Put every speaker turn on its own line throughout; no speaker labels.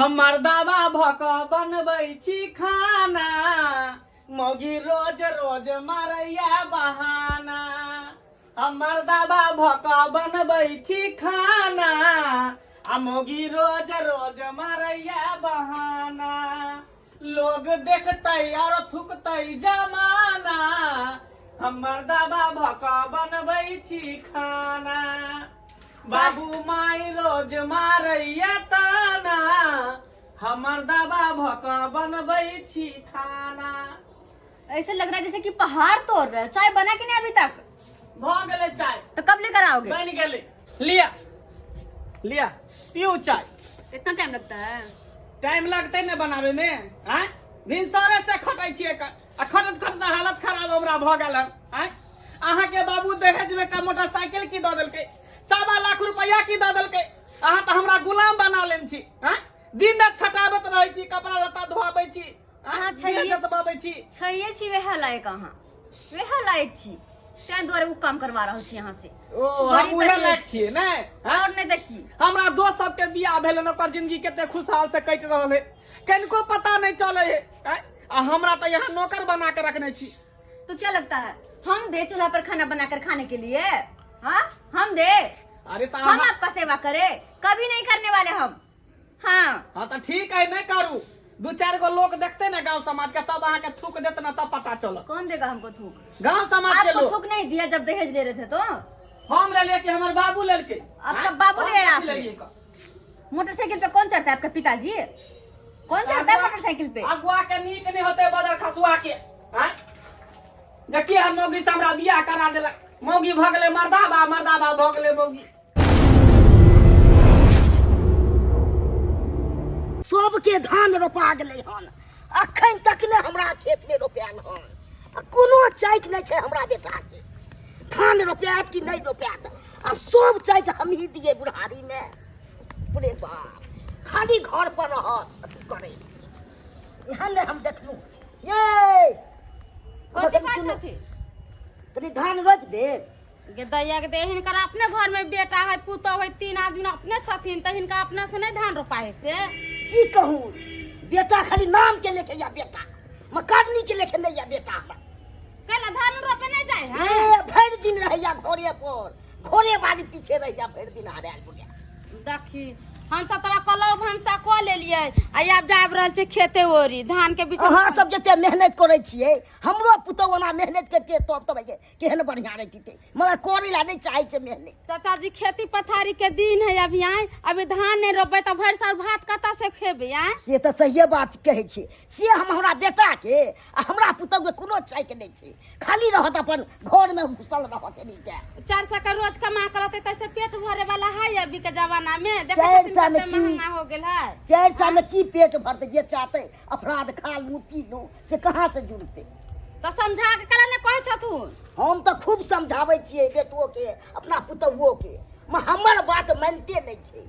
हमर दाबा भऽ कऽ बनबै छी खाना, मौगी रोज रोज मारैया बहाना। हमर दाबा भऽ कऽ बनबै छी खाना, आ मौगी रोज रोज मारैया बहाना। लोग देखतै आरो थुकतै जमाना, हमर दाबा भऽ कऽ बनबै छी खाना। बाबू माई रोज मारैया ताना, हमर दाबा भऽ कऽ बनबै छी खाना।
ऐसे लग रहा है जैसे कि पहाड़ तोड़ रहे हैं। चाय बना कि नहीं अभी तक?
भऽ गेलै चाय।
तो कब लेकर आओगे?
बनि गेलै, लिया लिया, पीऊ चाय।
इतना टाइम लगता है?
टाइम लगतै ने बनाबै में। आँय, भिनसरे से खटै छियै आ खटत खटत हालत खराब हमरा भऽ गेल हन। आँय, अहाँके बाबू दहेज में का मोटरसाइकिल की दऽ देलकै, 1.25 लाख रुपया की दऽ देलकै। अहाँ तऽ हमरा गुलाम बना लेने छी। आँय, दिन रात खटाबैत रहै छी, कपड़ा लत्ता धोआबै छी, आँय,
अहाँ
देह
छैहे-
जतबाबै छी।
छैहे छी वएह लायक, अहाँ वएह लायक छी, तें दुआरे ओ काम करवा रहल छी अहाँ से।
ओ हम
बड़ी
उहे
तकलीफ।
लायक छियै ने? आँय?
और नहीं तऽ की।
हमरा दोस्त सबके बियाह भेल हन, ओकर जिंदगी कते खुशहाल से कटि रहल है, कनिको पता नहीं चले है। आँय? आ हमरा तऽ यहाँ नौकर बना के रखने छी।
तो क्या लगता है हम दे चूल्हा पर खाना बनाकर खाने के लिए? हाँ, हम दे?
अरे तो
हम आपका सेवा करे कभी नहीं करने वाले हम। हाँ।
हाँ तो ठीक है, नहीं करू। दू चार गो लोग देखते ना गांव समाज के, तब अहाँ के थूक देत ना, तब पता चलत।
कौन देगा हमको थूक?
गांव समाज के
आपको
लोग।
थूक नहीं दिया जब दहेज ले रहे थे तो?
हम ले लिए कि हमर बाबू लेलके?
आपका बाबू ले आया।
हम लेलिए का?
मोटरसाइकिल पे कौन चढ़ता है? आपका पिताजी कौन चढ़ता है मोटरसाइकिल पे?
अगुआ के नीक नहीं होते बदर खसुआ के। आँय? जे की हम मौगी से हमरा बियाह करा देलक, मौगी भऽ गेलै मर्दाबा, मर्दाबा भऽ गेलै मौगी।
सबके धान रोपा गेलै हन, अखन तक ने हमरा खेतमे रोपायल हन, आ कोनो चैक नहि छै हमरा बेटाके, धान रोपायत कि नहि रोपायत। आब सब चैक हमही दिए बुढ़ारीमे। पूरे बाप खाली घर पर रहत अथी करै एहन नहि हम देखलहुँ। ये
कथी
कनि
बात
सुनू,
छथि?
कनि धान रोपि देब।
गे दैया के दे, हिनकर अपने घर में बेटा है, पुतोह है, तीन आदमी अपने छथिन, तऽ हिनका अपना से नहीं धान रोपाए से?
की कहूँ, बेटा खाली नाम के लेके या बेटा, मकारनी के लेके नहीं या बेटा हमरा।
कैला धान रोपे नहीं जाए है?
ए भरि दिन रहैया घरे पर, घोड़े वाली पीछे रहैया भरि दिन हरायल बुढ़िया।
देखी, हम सब तोरा कलौ भनसा कऽ लेलियै आ आब जाब रहल छै खेते ओरी धान के बीच।
अहाँ सब जते मेहनत करै छियै, हमरो पुतोह ओना मेहनत करिते तब तब केहन बढ़िया रहितै, मगर करै ला नहि चाहै छै मेहनत।
चाचा जी, खेती पथारी के दिन है अभी। आए अभी धान नहीं रोपबै तऽ भरि साल भात कतऽ से खेबै? आए
से तऽ सहिए बात कहै छी। से हम हमरा बेटाके आ हमरा पुतोहके कोनो चाहके नहि छै, खाली रहत अपन घरमे घुसल रहत एनीटा।
400 के रोज कमा के रहते तैसे पेट भरे वाला है अभी के जमाना में? देखै
चारि
छथिन
सए में
कते
की?
महंगा हो गेल है।
400 में की पेट भरतै? जे चाहतै अपराध खा लू पी लू, से कहाँ से जुड़तै?
तऽ समझा के कला ने कहै छथुन?
हम तऽ खूब समझाबै छियै बेटोके अपना पुतहुओके, हमर बात मानिते नहि छै।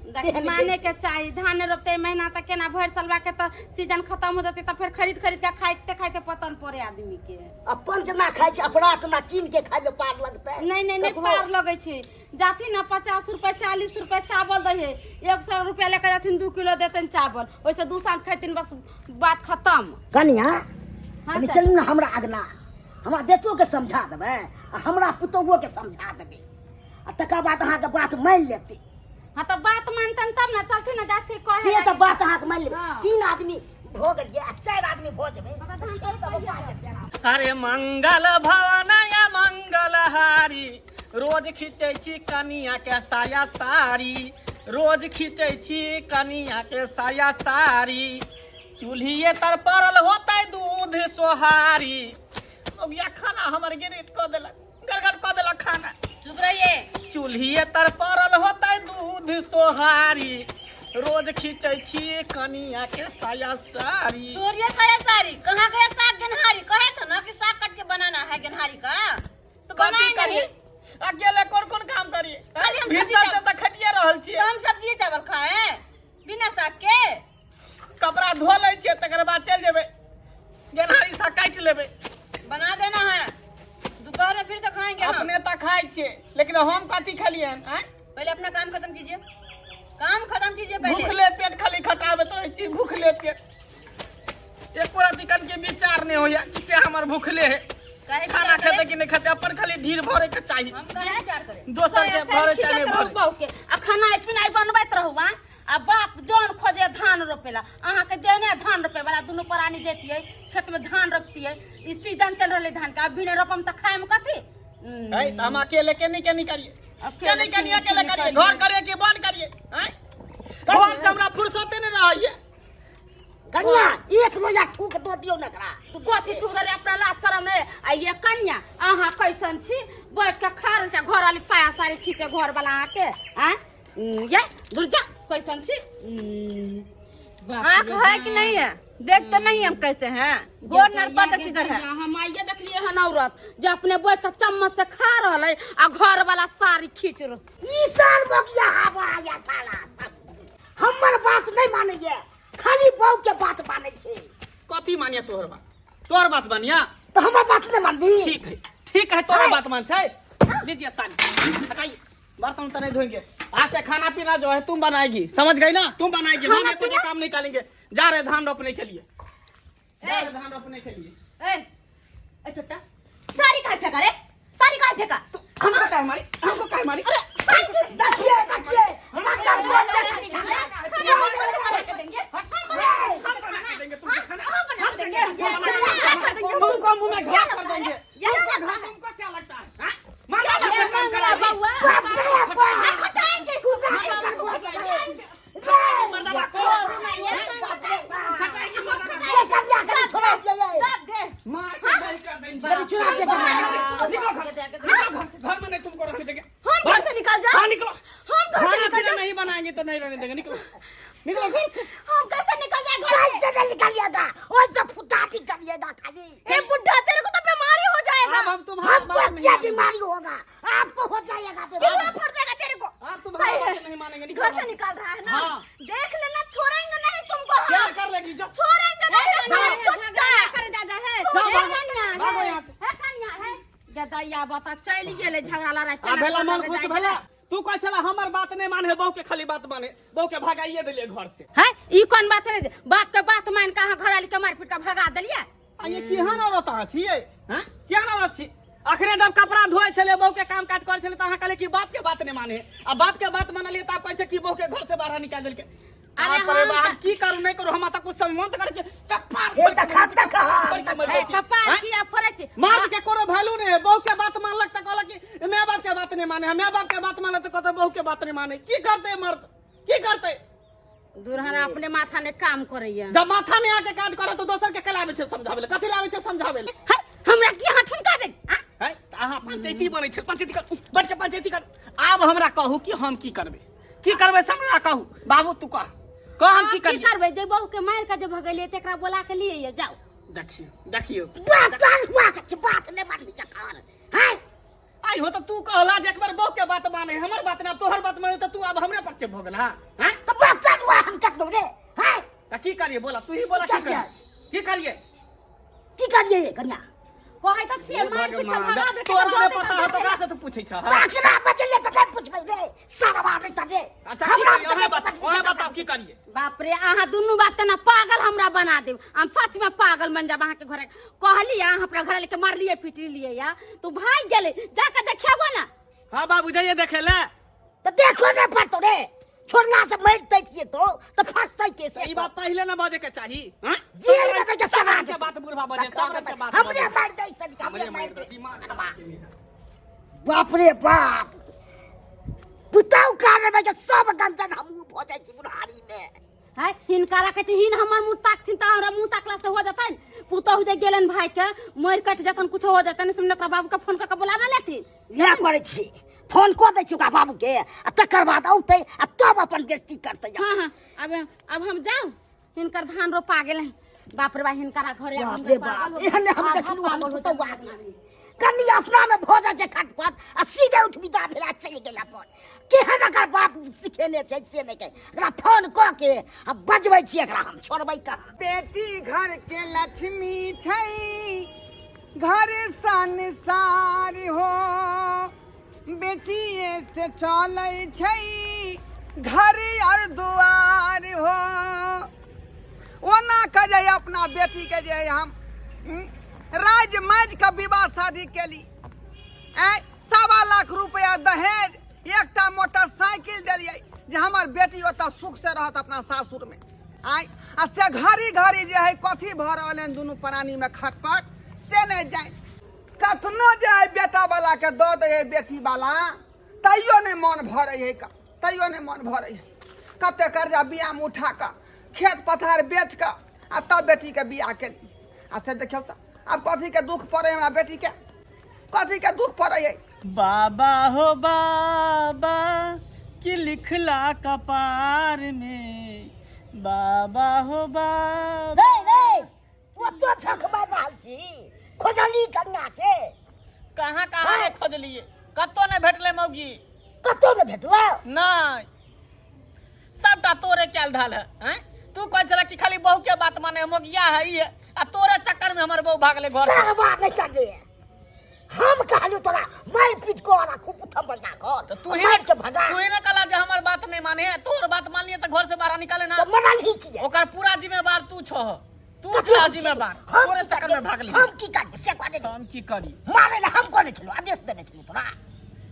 देखी,
तेहन छै
माने
से।
के चाही। धान नहि रोपते महीना तऽ केना भरि सालबा के तऽ सीजन खत्म हो जेतै, तऽ फेर खरीद खरीद के खाइते खाइते पतन पड़े आदमी के।
अपन जेना खाइ छै अपराध ना कीन के खाइ ले पार लगतै?
नहीं नहीं नहीं।
ककरो-
पार लगै छै। जाथिन ने 50 रुपए 40 रुपए चावल दै है, 100 रुपया लेकर जाथिन, 2 किलो देतनि चावल, ओहिसँ दू साँझ खैथिन, बस बात खत्म।
कनिया।
हाँ,
कनि
सर।
चलू ने हमरा अगना, हमरा बेटोके समझा देबै आ हमरा पुतोहुओके समझा देबै, आ तकर बाद अहाँके बात मानि लेतै।
हाँ तऽ बात मानतनि तब ने। चलथिन ने, जाइ छी कहे
से तऽ
लागी।
बात अहाँके मानि लेबै।
हाँ।
तीन आदमी भऽ गेलियै आ चारि आदमी भऽ जेबै।
हाँ, तऽ धान तऽ रोपाइए जेतै।
अरे मंगल भवन या मंगल हारी, रोज खींचै छी कनिया के साया साड़ी, रोज खींचै छी कनिया के साया साड़ी। चूल्हिए तर पड़ल होतै दूध सोहारी, मौगिया खाना हमर गिरिट कऽ देलक, गड़गड़ कऽ देलक खाना।
चुप रहिए।
चूल्हिए तर पड़ल होतै दूध सोहारी, रोज खींचै छी कनिया के साया साड़ी।
छोड़िए साया साड़ी, कहाँ गया साग गेनहारी? कहे थे ना कि साग कट के बनाना है गेनहारी का, तो
कथी
बनाए नहीं।
करिए? अकेले कोन कोन काम करिए?
खाली हम
भीतर
सब्जी
से तऽ खटिए रहल छियै।
तो हम सब्जी चावल खाए बिना साग के?
कपड़ा धो लै छियै, तकर बाद चलि जेबै, गेनहारी साग काटि लेबै।
बना देना है, दोपहर में फिर से खाएंगे हम।
अपने तऽ खाइ छियै, लेकिन हम कथी खेलियै हन, आँय?
पहले अपना काम खत्म कीजिए, काम खत्म कीजिए पहले।
भूखले पेट खाली खटाबैत रहै छी, भूखले पेट। एको रति कन के विचार नहीं होइया कि से हमर भूखले है।
काहे
खाना
विचार करे?
खेते कि नहीं खेते, अपन खाली ढीर भरे के चाही।
हम काहे विचार करे?
दोसर के भरे चाहे नहीं भरे।
बहू के आ खाना पिनाइ बनबैत रहू आ आ बाप जौन खोजे धान रोपेला, अहाँके देने धान रोपे वाला। दुनू प्राणी जैतियै खेत में, धान रोपतियै। ई सीजन चल रहलै धान के, अभी नहीं रोपम तऽ खायमे कथी?
है तऽ हम अकेले के नहीं के नहीं करिए।
अकेले
के नहीं के नहीं अकेले
के
करिए?
नहीं
घर करिए कि बंद करिए? हैं, घर से हमरा फुर्सते नहीं रहैए।
कनिया, एक लोया ठूक दो दियौ ने एकरा।
तू कथी ठुक रे? अपना लाज शरम रे। आ ये कनिया, अहाँ कैसन छी? बैठ के खा रहल छै, घर वाली साया साड़ी खींचे घर वाला अहाँके। आँ ये दुर्जा, कैसन छी? बाप
आँख
रे
है
बाप।
कि नहीं है? देख तो नहीं हम कैसे हैं, गोर नरपत किधर है?
हम आइए देखलिए हन औरत जे अपने बैठ के चम्मच से खा रहल है आ घर वाला साड़ी खींच रह।
ई साल बगिया हवा आया साला सब। हमर बात नहीं मानैये, खाली बहू के बात मानै छै।
कथी मानिया? तोहर बात, तोहर बात मानिया?
तऽ हमर बात नहीं मानबी?
ठीक है, ठीक है, तोहर बात मान छै। लीजिए साड़ी हटाइए, बर्तन तो नहीं धोएंगे आज से। खाना पीना जो है तुम बनाएगी, समझ गई ना? तुम बनाएगी, हम एको काम नहीं निकालेंगे। जा रहे धान रोपने के लिए, जा रहे धान रोपने के लिए।
ए ए छोटा, साड़ी काहे फेंका रे? साड़ी काहे फेंका?
हमको काहे मारी? हमको काहे मारी?
देखिए देखिए, नक्कर बोल दे।
हम बना के देंगे तुमको खाना, हम देंगे तुमको, मुंह में घास कर देंगे तुमको। क्या लगता है, हाँ? मारा से काम करा दी।
बाप रे बाप, सुगा के खरगोश रे।
मर्दाना को खटाएंगे मर्दाना।
ये कनिया, कनी छोड़ा दिए ये।
मार के बंद कर देंगे।
कनी छोड़ा दिए कनिया।
निकलो घर से, निकलो घर से, घर में नहीं तुमको रहने देंगे।
हम घर से निकल जा?
हाँ, निकलो।
हम घर से
खाना
निकल
पीना
जा?
नहीं बनाएंगे तो नहीं रहने देंगे। निकलो, निकलो घर से।
हम कैसे निकल जाए घर से?
कैसे नहीं निकलिएगा? ओइसे फुटा निकलिएगा खाली।
ए बुढ़ा, तेरे को तो बीमारी हो जाएगा।
अब हम तुम्हारा
हमको
बात नहीं
क्या
मानेंगे।
बीमारी होगा? आपको हो जाएगा बीमारी।
बुढ़ा फट जाएगा तेरे को।
आप तुम्हारा
सही
बात
है।
नहीं मानेंगे, निकलो।
घर से निकाल रहा है ना?
हाँ।
देख लेना, छोड़ेंगे नहीं तुमको हम।
क्या कर लेगी जो?
छोड़ेंगे नहीं रे साला चुट्टा।
करे दादा है।
जाओ,
हे
भागो।
कनिया,
भागो यहाँ से।
हे कनिया, हे गदैया, बता चलि गेलै झगड़ा लड़ाई।
आ भेला मन खुश भेला? तू कहै छला हमर बात नहीं माने, बहू के खाली बात माने, बहू के भगाइए देलिए घर से।
है ई कोन बात है? बाप के बात मान के अहाँ घरवाली के मार पीट के भगा देलियै।
आ ये केहन औरत अहाँ छियै? हैं, केहन औरत छी? अखने जब कपड़ा धोए छलै, बहू के काम काज करै छलै, तऽ अहाँ कहलियै कि बाप के बात नहीं माने। आ बाप के बात मानलियै तऽ आब कहै छै कि बहू के घर से बाहर निकालि देलकै।
अरे
बाप रे
हम
बाप, हम की करू नहीं करू, हमरा तऽ कुछ समझ मन तऽ करै छै कपार
हे
फोड़ि के
देखा, देखा।
फोड़ि के मरि
ए,
जैतियै।
कपार
हैं?
किया फोड़ै छी?
मर्द के कोनो वैल्यू नहीं है। बहू के बात मानलक तऽ कहलक कि my बाप के बात नहीं माने है, my बाप के बात मानलक तऽ कहतै बहू के बात नहीं माने। की करतै मर्द, की करतै?
दुल्हन अपने माथा ने काम करैया।
जब माथा में आके काज करे तो दोसर के कला आबै छै समझाबै लए? कथी लए आबै छै समझाबै लए?
है हमरा की अहाँ ठुनका दे आ?
है तऽ अहाँ पंचायती बनै छै, पंचायती कर, बैठ के पंचायती कर। आब हमरा कहू कि हम की करबै, की करबै से हमरा कहू। बाबू, तू कह, कह हम की
आब की
करियै?
करबै? जे बहू के मारि के जे भगेलियै तेकरा बोला के लिए जाउ।
देखियौ, देखियौ।
बाप बाप हुआ के बात नहीं मानली जखन है।
आई हो तऽ तू कहला जे एक बार बहू के बात माने, हमर बात ना, तोहर बात माने, तऽ तू आब हमरे पर चुप भऽ गेल। हाँ हैं?
तो बाप बाप हुआ हम कट दो रे है।
तऽ की करियै? बोला, तू ही बोला, की
की
करियै, की करियै?
की करिए ये कन्या?
कहै तऽ छियै मारि पीट के भगा दे।
तोरा नहि पता हो तऽ ओकरा से तू पूछै छह? हाँ?
बाकरा बचले तऽ नहीं पूछबै रे, सारा बात नहीं रे।
अच्छा, की
हमरा
करियै? ओहे बताओ, ओहे बताओ, की करियै?
बाप रे, अहाँ दुनू बात तेना पागल हमरा बना देब, हम सच में पागल बन जाब। अहाँके घरे कहलियै, अहाँ अपना घर लेके मारलियै पिटलियै या तू भागि गेलै। जाके देखियौ ने।
हाँ बाबू, जाइए देखे ले।
तऽ देखो नहीं पड़तो रे, छोड़ना से मर तैतिए तो तऽ फंसतै कैसे?
ई बात पहिले ना बजे के चाही, हाँ?
जेल में बैठ के
सब
सजा
रंग के बात बुढ़वा बजे, सब रंग के बात
हमरे
बजे।
मार दै सब,
हमरे
हमरे
मार
मार
दे,
दे।
दिमाग
बाप रे बाप, पुतहु कारण में के सब गंजन हमहूँ भऽ जाइ छी बुढ़ारी में।
है हिनका रखै छी, हिन हमर मुँह ताकथिन तऽ हमरा मुँह ताकला से हो जेतनि? पुतहु जे गेलनि भाई के, मरि कटि जेतनि, कुछो हो जेतनि। सुनने ओकरा बाबू के फोन कऽ के बोला ने लेथिन।
इएह करै छी, फोन कऽ दै छी ओकरा बाबूके आ तकर बाद औतै आ तब अपन बेइज्जती करतै।
हाँ हाँ, अब अब हम जाउ, हिनकर धान रोपा गेलै। बाप रे बा, हिनकरा घरे आब
बाप
हम
रे
पागल
बाप,
हो
एहन हम
आधा
देखलहुँ हम
पागल हो
पुतहु
जायब।
आके कनि अपना में भऽ जाइ छै खटपट आ सीधे उठ विदा भेला चलि गेल अपन। केहन एकर बाप सिखेने छै से नहि कहि। एकरा फोन कऽ के आ बजबै छी, एकरा हम छोड़बै कहाँ?
बेटी घर के लक्ष्मी छै, घर संसार हो, बेटिए से चलै छै। घर और दुआर हो। ओना के जे अपना बेटी के जे हम राज माज के विवाह शादी केली, 1.25 लाख रुपया दहेज, एकटा मोटरसाइकिल दिलियै जे हमर बेटी ओतऽ सुख से रहत अपना सासुर में। आय आ से घड़ी घड़ी जे है कथी भऽ रहल हन दुनू प्राणी में खटपट से नहीं जाए। कतनो जे है बेटा वाला के दऽ दै है बेटी वाला, तैयो नहीं मन भरै है का, तैयो नहीं मन भरै है। कते कर्जा बियाह में उठा कऽ खेत पथार बेच कऽ आ तब बेटी के बियाह केली। आ से देखियौ तऽ आब कथी के दुख पड़ै हमरा बेटी के, कथी के दुख पड़ै है।
बाबा हो बाबा की लिखला कपार में, बाबा हो बाबा।
रे रे तू तो झक मार रहल छी, खोजली कन्या के।
कहाँ कहाँ नहीं खोजलिए, कतो नहीं भेटले मौगी।
कतो नहीं भेटलो?
नहीं, सबटा तोरे कैल धल है। हैं? तू कहै छला कि खाली बहू के बात माने मौगिया है ई है, आ तोरे चक्कर में हमर बहू भागले घर से।
सरवा नहीं सजे, हम कहलियो तोरा मार पीट को आना खूब उठम बजना कर।
तो तू ही
मार के भगा।
तू ही ना कहला जे हमर बात नहीं माने है, तोर बात मान लिए त घर से बाहर निकाले ना।
तो मना नहीं किए।
ओकर पूरा जिम्मेवार तू छह, तू
कथी
छह
हम छी?
जिम्मेवार।
हम
तोरे
की
चक्कर में
करबै?
भागली।
हम की करबै से कह दे।
हम की करी?
मारे ला हम कोने छलौ, आदेश देने छलौ तोरा।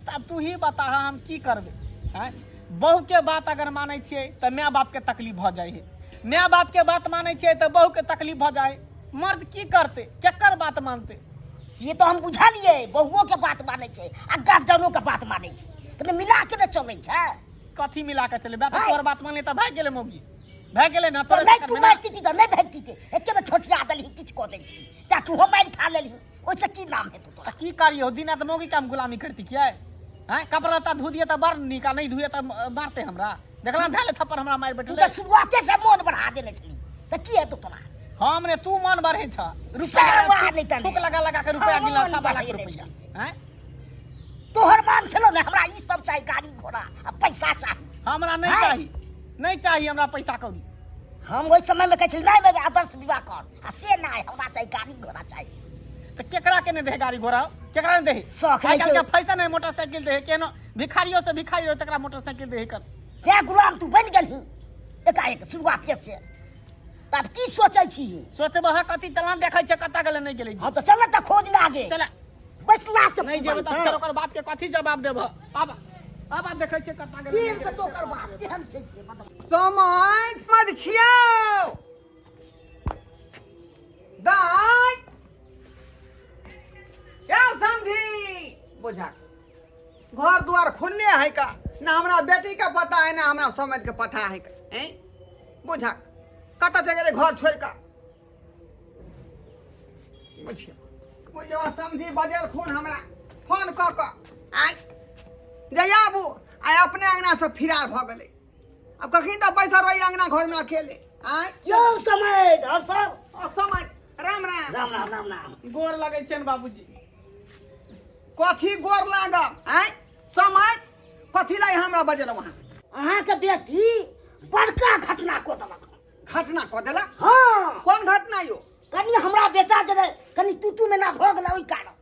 तब तू ही बता हम की करबै? हैं? बहू के बात अगर मानै छियै त my बाप के तकलीफ भ जाइ है, my बाप के बात मानै छियै त बहू के तकलीफ भ जाइ है। मर्द की करते, केकर बात मानते?
से तो हम बुझलियै, बहुओ के बात मानै छै आ गार्जियनो के बात मानै छै, कने मिला के ने चलै छै।
कथी मिला के चले? बाप
हैं?
तोहर बात मानले त भागि गेलै मौगी, भागि गेलै ना
तो
तोरे
नहीं
चक्कर
तू
में ना।
मारती थी तो नहीं भागती थी, एके में ठोठिया देलही, किछु कऽ दै छी ता तू हम मारि खा लेलही, ओहिसँ की नाम हेतौ तोरा?
त की करियौ, दिन रात मौगी के हम गुलामी करती किया? हैं? कपड़ा लत्ता धो दिए त बड़ नीक, आ नहीं धोए त मारते हमरा। देखला धैले थप्पड़ हमरा मारि
तू
बैठले।
तऽ शुरुआते से मोन बढ़ा देने छली त की हेतौ तोरा?
हम ने तू मन बढ़े छ,
सरवा
रुपया
नहि तने।
थूक लगा लगा के रुपया
हम
गिनला
मन
1.25 लाख
बढ़ेने
रुपया।
छली।
हैं?
तोहर मांग छलो ने हमरा ई सब चाही, गाड़ी घोड़ा आ पैसा चाही।
हमरा नहीं
हैं?
चाही, नहीं चाही हमरा पैसा कौड़ी।
हम ओहि समय में कहै छली नहीं बाबा आदर्श विवाह कर, आ से नहीं, हमरा चाही गाड़ी घोड़ा चाही।
तो केकरा के नहीं दे गाड़ी घोड़ा, केकरा नहीं दे?
शौक नहीं
आजकल के
छौ।
फैशन है मोटरसाइकिल दे, केनो भिखारियों से भिखारी हो तकरा मोटरसाइकिल दे कर।
तें गुलाम तू बनि गेलही एकाएक शुरुआते से, तब की सोचै छी?
सोचबह कथी, चला देखै छै कतऽ गेलै नहि गेलै।
हाँ तो चल त खोज लागे।
चल।
बैसला से
नहीं जेबै तऽ फेर ओकर बाप के कथी जवाब देबह? आब आब देखै छियै कतऽ गेलै।
फिर तऽ तोकर बाप केहन छै से मतलब।
समय मत छियौ दाइ यौ समधी बुझा घर द्वार खुलले है का ना हमरा बेटी के पता है ना हमरा समझ के पता है का। हैं बुझा कतऽ चलि गेलै घर छोड़ि कऽ? बुझियौ बुझियौ समधी बजेलखुन हमरा फोन कऽ कऽ आइ जे आबू, आइ अपने अंगना से फिरार भऽ गेलै। आब कखन तऽ बैसल रही अंगना घरमे अकेले। आइ
यौ समय और सब
ओ समय राम राम।
राम राम राम राम।
गोर लगै छियनि बाबूजी।
कथी गोर लागब? आइ समय कथी लागि हमरा बजेलहुँ अहाँ?
अहाँके बेटी बड़का घटना कऽ देलक।
घटना कऽ देलक?
हाँ।
कोन घटना यौ?
कनि हमरा बेटा जे रहै, कनि तू तू महीना भऽ गेलै ओहि कारण।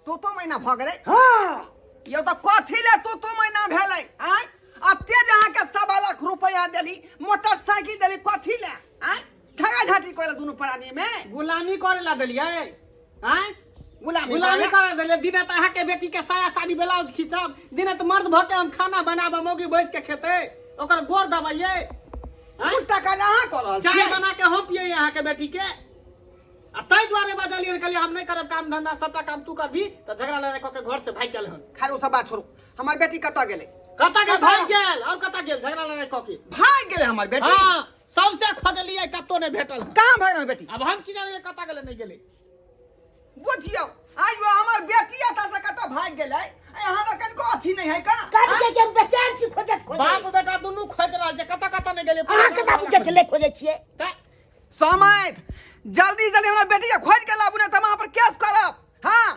तू तू महीना भऽ गेलै?
हाँ।
यौ तऽ कथी ले तू तू महीना भेलै? आँय अते जे अहाँके 1.25 लाख रुपया देली, मोटरसाइकिल देली, कथी ले? आँय झगड़ा झाटी करे दुनू प्राणी में
गुलामी करे ला देलियै? आँय
गुलामी
गुलामी
करे ला?
करे देलियै। दिने तऽ अहाँके बेटी के साया साड़ी ब्लाउज खींचब, दिने तऽ मर्द भऽ के हम खाना बनाबब, मौगी बैस के खेतै, ओकर गोर दबैयै। आँय?
उल्टा काज अहाँ कऽ रहल
चाय
छियै।
बना के हम पियै अहाँके बेटी के, आ ताहि दुआरे बजलियै, कहलियै हम नहि करब काम धंधा, सबटा काम तू करबी, तऽ झगड़ा लड़ाई कऽ के घर से भागि गेल हन।
खैर ओ सब बात छोड़ू, हमर बेटी कतऽ गेलै?
कतऽ गेल? भागि गेल। और कतऽ गेल? झगड़ा लड़ाई कऽ के
भागि गेलै हमर बेटी?
हाँ, सबसे खोजलियै कतौ नहि भेटल हन।
कहाँ भागि रहल बेटी?
आब हम की जानियै कतऽ गेलै नहि गेलै।
बुझियौ आइयो हमर बेटी एतऽ से कतऽ भागि गेलै, यहाँ तऽ कनिको अथी नहि है का?
कनि के हम बेचैन छी खोजत खोजत।
बाप बेटा दुनू खोजि रहल छै, कतऽ कतऽ नहि गेलै।
अहाँ केना बुझै छियै नहि खोजै छियै?
समय जल्दी जल्दी हमरा बेटी के खोज के लाबू, नहि तऽ हम अहाँ पर केस करब। हाँ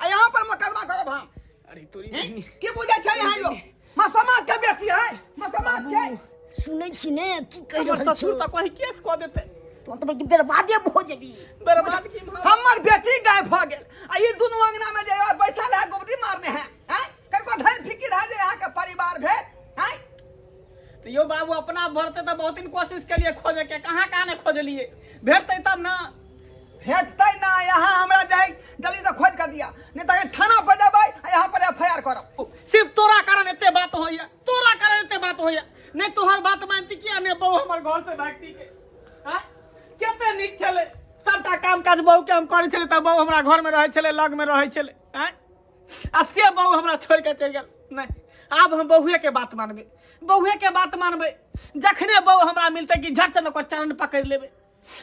आ यहाँ पर मुकदमा करब हम।
अरे तोरी
हैं? की बुझै छै यहाँ यो माँ समाज के बेटी है, माँ समाज के।
सुनै छी ने की कहि
हमर
रहल
ससुर
छौ?
तऽ कहीं केस कऽ देतै।
तोहन तऽ बर्बादे भऽ जेबी।
बर्बाद की मार?
हमर बेटी गायब भऽ गेल आ ई दुनू अंगना में जे बैसल है गुबदी मारने है। हैं कनको धन फिकिर है जे यहाँ के परिवार भेल? हैं
तऽ यौ बाबू अपना भरते तऽ बहुत दिन कोशिश केलिए खोजे के कहाँ कहाँ नहि खोजलिए भेटतै तब ना
भेटतै ना यहाँ हमरा जे है जल्दी से खोज कर दिया नहीं तो थाना पर जेबै आ यहाँ पर एफ I R करब
सिर्फ तोरा कारण एते बात होइया तोरा कारण एते बात होइया नहीं तोहर बात मानती किया नहीं बहू हमर घर से भागती के हाँ? कते नीक छलै सबटा काम काज बहू के हम करै छलै तऽ बहू हमरा घर में रहै छलै लग में रहै छलै आँय आ से बहू हमरा छोड़ि के चलि गेल नहीं आब हम बहुए के बात मानबै बहुए के बात मानबै जखने बहू हमरा मिलतै कि झट से ओकर चरण पकड़ि लेबै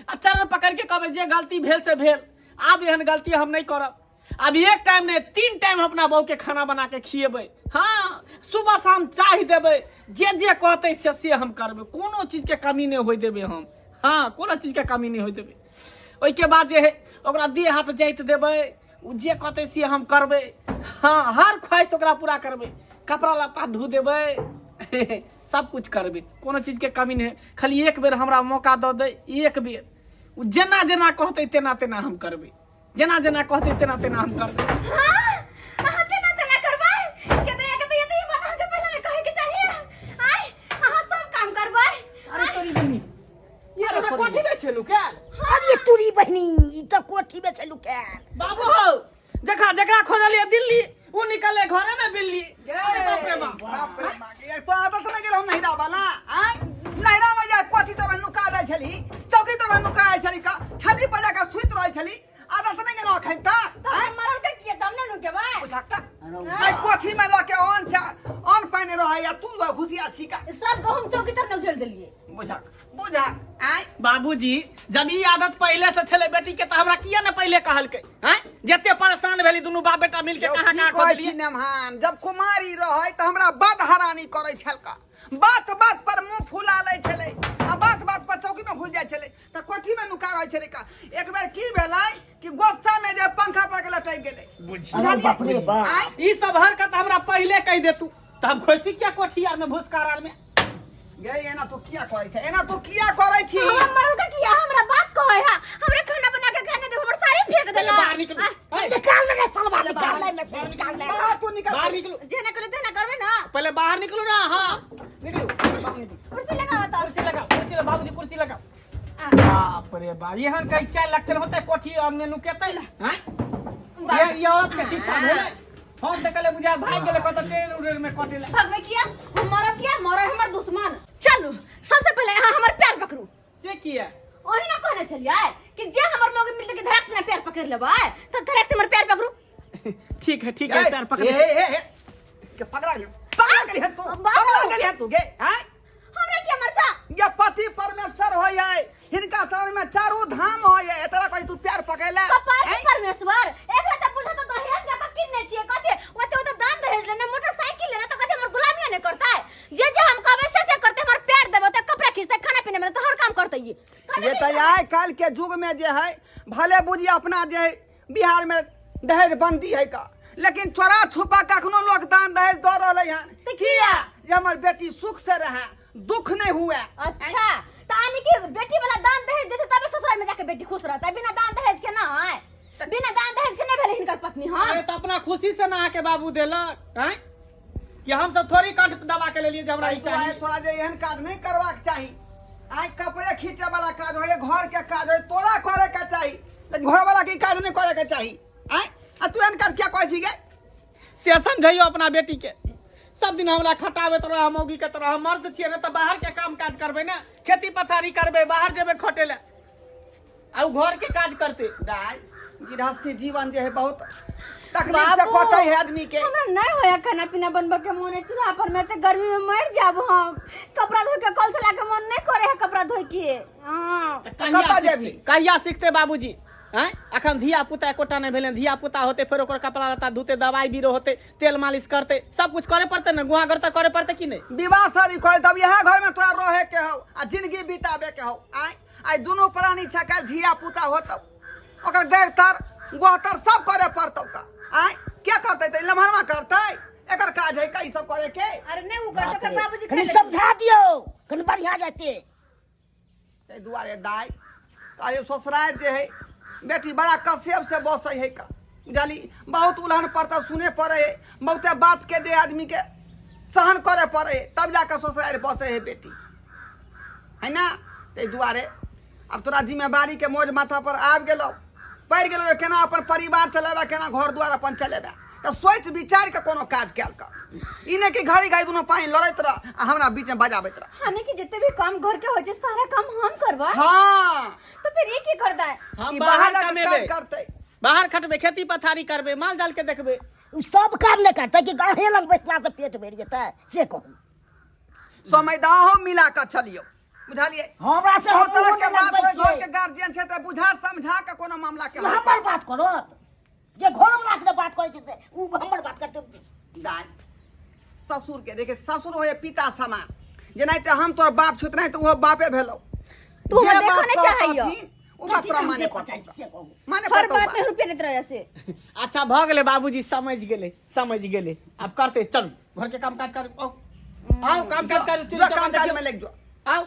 आ चरण पकड़ि के कहबै जे गलती भेल से भेल आब एहन गलती हम नहीं करब अब एक टाइम नहीं तीन टाइम अपना बहू के खाना बना के खिएबै हाँ सुबह शाम चाय देबै जे जे कहतै से से हम करबै कोनो चीजके कमी नहि होइ देबै हम हाँ कोनो चीजके कमी नहि होइ देबै ओहिके बाद जे है ओकरा देह हाथ जाइत देबै ओ जे कहतै से हम करबै हाँ हर ख्वाहिश ओकरा पूरा करबै कपड़ा लत्ता धो देबै सब कुछ करबै कोनो चीजके कमी नहि खाली एक बेर हमरा मौका दऽ दै एक बेर ओ जेना जेना कहतै तेना तेना हम करबै जेना जेना कहतै तेना तेना हम करबै
हाँ, अहाँ तेना तेना करबै केते केते ये तो बात अहाँके पहिले नहि कहैके चाहिए आय अहाँ सब काम करबै
अरे तोरी बहिनी ये हमरा कोठी में छलू कैल
अरे तोरी बहिनी ई तऽ कोठी में छलू कैल
बाबू हो देखा जकरा खोजलिए दिल्ली वो निकले घरे में बिल्ली अरे बाप रे बाप
बाप रे बाप ये तो आदत नहीं गेल हम नहिरा वाला आय नहिरा में जा कोथी तोरा नुका दै छली चौकी तोरा नुका दै छली का छाती पर जाके सुति रहै छली आदत नहीं गेल अखन तक
तऽ हम मरल के किए तब ने नुकेबै
बुझक त आइ कोठी में लके अन्न चा अन्न पानि रहै या तू घुसिया छी का
सब गहूम चौकी तर ने उझेल देलिए
बुझक बुझक आय
बाबूजी जब ई आदत पहले से छले बेटी के तऽ हमरा किया ने पहले कहलकै हैं जते परेशान भेली दुनू बाप बेटा मिलके
यौ,
कहाँ
की
कहाँ
कहै छी
खोजलियै
नेमहान जब कुमारी रहै तऽ हमरा बड हरानी करै छलका बात बात पर मुंह फुला लै छलै आ बात बात पर चौकी में घुस जाइ छलै तऽ कोठी में नुका रहै छलै का एक बेर की भेलै कि गुस्सा में जे पंखा पर के लटकि गेलै
बुझी
अरे बाप रे बाप
आँय?
ई सब हरकत हमरा पहले कहि देतू तऽ हम खोजती किया कोठी आर में भूसकार आर में
गे एना तू किया करै छै एना तू किया करै छी
हमरा मरल के किया हमरा बात कहै है हमरा खाना बना के खाने दे हमर साड़ी फेंक देला
बाहर निकलू ए,
निकाल ले रे सालवा निकाल ले में से निकाल ले
बाहर तू निकल
बाहर निकलू
जेना कहले तेना करबै ना
पहले बाहर निकलू ना हाँ निकलू बाहर निकलू
कुर्सी लगाओ त
कुर्सी लगाओ कुर्सी लगाओ बाबूजी कुर्सी लगाओ बाप रे बाप एहन कहीं चार लक्षण होते कोठी और में नुकेतै हैं ये ये औरत के शिक्षा भेलै हम तऽ कहले बुझा भाग गेलै कतऽ ट्रेन उड़ेन में कटेला
भगवे किया हम मरब किया मरे हमर दुश्मन चलू सबसे पहले अहाँ हमर पैर पकड़ू
से किया
ओही ना कहने छलियै कि जे हमर मौगी मिलतै कि धड़क से ना पैर पकड़ लेबै तऽ धड़क से हमर पैर पकड़ू
ठीक है ठीक है पैर पकड़
ए ए ए के पकड़ा गेल पकड़ा गेल है तू
बाबू।
पकड़ा गेल है तू गे हैं
हमरा किया मरता
ये पति परमेश्वर होय है हिनका शरण में चारू धाम होय है तोरा कहि तू प्यार पकड़ले
कपार के परमेश्वर एकरा त बुझा त दहेज में का किन्ने छियै कथि ओते ओते दान दहेज लेने मोटरसाइकिल लेने त कथि हमर गुलामी ने करतै जे जे हम कहबै से से करतै हमर पैर देबै ओते कपड़ा खींचतै खाना पीना में त हर काम करतै ई
ये तो आइ काल्हि के युग में जे है भले बुझिए अपना जे है बिहार में दहेज बंदी है का लेकिन चोरा छुपा कखनो लोग दान दहेज दऽ रहलै हन
से किया
जे हमर बेटी सुख से रहे दुख नहीं हुए
अच्छा त आनी की बेटी वाला दान दहेज देते तबे ससुराल में जाके बेटी खुश रहतै बिना दान दहेज के ना है बिना दान दहेज के नहीं भेलै हिनकर पत्नी हां
अरे तऽ अपना खुशी से ना अहाँके बाबू देलक आँय कि हम सब थोड़ी कंठ दबा के लेलिए जे हमरा ई
ताहि दुआरे
चाही
तोरा जे एहन काज नहीं करबाक चाही आइ कपड़े खींचे वाला काज होय घर के काज होय तोरा करे के चाही लेकिन घर वाला के ई काज नहीं करे के चाही आइ आ तू एहन काज किया कहै छी गे
से समझैयो अपना बेटी के सब दिन हमरा खटाबैत रह मौगी के तरह हम मर्द छियै ने तऽ बाहर के काम काज करबै ने खेती पथारी करबै बाहर जेबै खटे लए आ उ घर के काज करते
दाइ गृहस्थी जीवन जे है बहुत तकलीफ से
बाबू,
कटै है आदमी के
हमरा नहीं होया खाना पीना बनबे के मन है चूल्हा पर में ते गर्मी में मर जाब हम कपड़ा धोए के कल से लाके मन नहीं करे है कपड़ा धोए के हां
कहिया
कतऽ
सिखतै?
जेबही?
कहिया सिखते बाबूजी आँय अखन धिया पुता एकोटा नहि भेलै धिया पुता होते फेर ओकर कपड़ा लत्ता धोते दवाई बीरो होते तेल मालिश करते सब कुछ करे पड़ते ने गुहा घर तऽ करे पड़ते कि नहि
विवाह शादी कर तब इएह घर में तोरा रहे के हौ आ जिंदगी बिताबे के हौ आय आइ दुनू प्राणी छै काल्हि धिया पुता होतौ ओकर गैर तर गोहतर सब करे पड़तौ का आय के करतै तऽ लम्हरमा करतै एकर काज है का ई सब करे के
अरे नहीं वो करते कर बाबूजी
कनि समझा दियौ कनि बढ़िया जेतै
ताहि दुआरे दाइ अरे ससुरारि जे है बेटी बड़ा कसेब से बसै है का बुझली बहुत उलहन पड़ता सुने पड़े है बहुते बात के दे आदमी के सहन करे पड़े है तब जाके ससुरारि बसे है बेटी है ना। ताहि दुआरे आब तोरा जिम्मेवारी के मोज माथा पर आबि गेलौ, पड़ि गेलौ जे केना अपन परिवार चलेबा, केना घर दुआर अपन चलेबा, तऽ सोचि विचारि कऽ कोनो काज कयल कर। ई नहि कि घड़ी घड़ी दुनू पानि लड़ैत रह आ हमरा बीच में बजाबैत रह।
हाने कि जितने भी काम घर के हो छै सारा काम हम करबा।
हाँ।
तो फिर ये की करता है?
हम
ई
बाहर
बाहर जाके
कमेबै,
काज करतै,
बाहर खटबै, खेती पथारी करबै, माल जाल के देखबै।
उ सब काम नहि करतै कि गाहे लग बैसला से पेट भरि जेतै से कहू।
समयदाहो मिला कऽ चलियौ, बुझलियै?
हमरा से
बहुत
हम
तरह
मुँह
के
नहि
बात
लगबै
होइ, घर
छियै।
के गार्जियन छै तऽ बुझा समझा कऽ कोनो मामला के
ई हमर बात करत जे घर वाला के बात करै छै से उ हमर बात करतै।
दाय ससुर के देखे, ससुर होय पिता समान, जेनाहिते हम तोर बाप छु तेनाहिते ओहो बापे भेलौ।
तू
जे
हमरा देखऽ
बात
नहि चाहैयो।
कहथिन, ओ बात
कथी
तोरा
हम
माने
देखऽ
पड़तौ।
चाहै छी से कहू।
माने
हर
पड़तौ
बात
बात।
में रुपया देते रह से।
अच्छा भऽ गेलै बाबूजी, समझ गेलै, समझ गेलै। आब करतै, चलू घर के काम काज करू, आओ आओ काम काज करू,
जो
चूल्हा
काम
चौका
काज में
देखियौ।
लागि जो।
आओ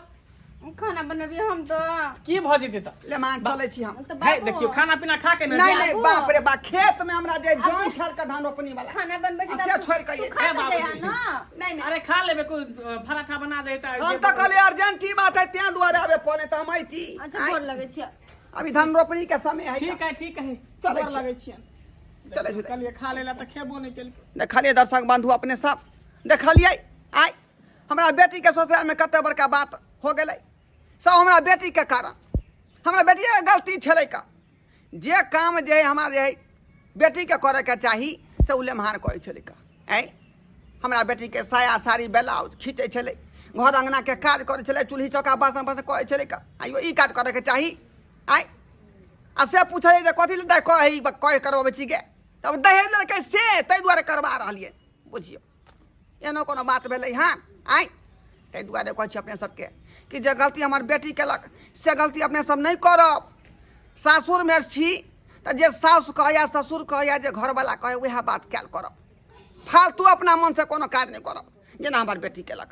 खाना बनबियै हम तो।
की भऽ जेतै तऽ?
ले मान चलै छी हम।
तो
है
बाबू
देखियौ खाना पीना खा के ने
नहीं
जायब।
नहीं बाप रे बाप, खेत में हमरा जे जन छल के धान रोपनी वाला
खाना बनबै छी
आ से छोड़ के
तू खा
ए
के
बाबू।
जइहा ना।
नहीं नहीं
अरे खा लेबै, कोई पराठा बना दे तऽ
हम तऽ कहलियै अर्जेंट ही बात है तें दुआरे आबे पड़े तऽ हम अइती।
अच्छा
आँय,
गोर लगै छी।
अभी धान रोपनी के समय है।
ठीक है ठीक है,
चलै
गोर
छी।
लगै छियनि।
चलै छी।
कहलियै खा लेला तऽ खेबो नहि केलकै।
देखलियै दर्शक बंधु अपने सब देखलियै आइ हमरा बेटीके ससुरालमे कते बड़का बात हो गेलै। सब हमरा बेटीके कारण, हमरा बेटिएके गलती छलै का जे काम जे है हमरा जे है बेटीके करैके चाही से ओ लेमहार करै छलै का। आँय हमरा बेटीके साया साड़ी ब्लाउज खींचै छलै, घर अङ्गनाके काज करै छलै, चूल्ही चौका बासन बासन करै छलै का। आइयो ई काज करैके चाही। आँय आ से पूछै जे कथी लए दाइ कहै ई कह करबबै छी गे, तब दहेज लेलकै से ताहि दुआरे करबा रहलियै। बुझियौ एनो कोनो बात भेलै हँ। आँय ताहि दुआरे कहै छी अपने सबके कि जे गलती हमर बेटी केलक से गलती अपने सब नहि करब। सासुरमे छी तऽ जे साउस कहै ससुर कहै जे घरवला कहै वएह बात कयल करब, फालतू अपना मनसँ कोनो काज नहि करब जेना हमर बेटी केलक।